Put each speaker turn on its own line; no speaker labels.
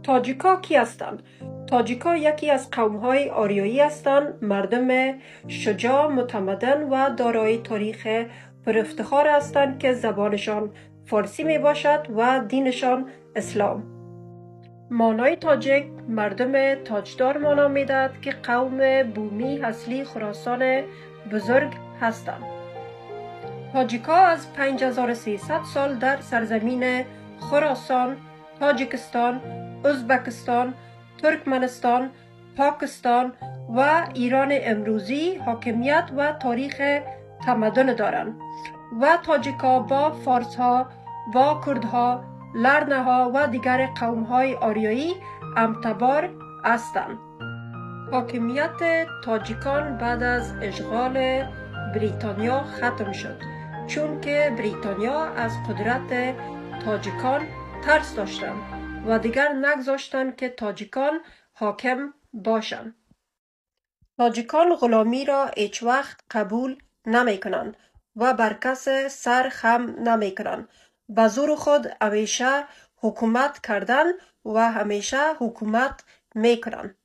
تاجیکا کی هستند؟ تاجیکا یکی از قوم‌های آریایی هستند، مردم شجاع، متمدن و دارای تاریخ پرافتخار هستند که زبانشان فارسی می باشد و دینشان اسلام. معنای تاجیک مردم تاجدار معنا می دهد که قوم بومی اصلی خراسان بزرگ هستند. تاجیکا از 5300 سال در سرزمین خراسان، تاجیکستان، ازبکستان، ترکمنستان، پاکستان و ایران امروزی حاکمیت و تاریخ تمدن دارند و تاجیکا با فارس‌ها، با کردها، لرنه‌ها و دیگر قوم‌های آریایی همتبار هستند. حاکمیت تاجیکان بعد از اشغال بریتانیا ختم شد، چون که بریتانیا از قدرت تاجیکان ترس داشتند و دیگر نگذاشتند که تاجیکان حاکم باشند. تاجیکان غلامی را هیچ وقت قبول نمی کنند و بر کس سر خم نمی کنند. به زور خود همیشه حکومت کردن و همیشه حکومت می کنند.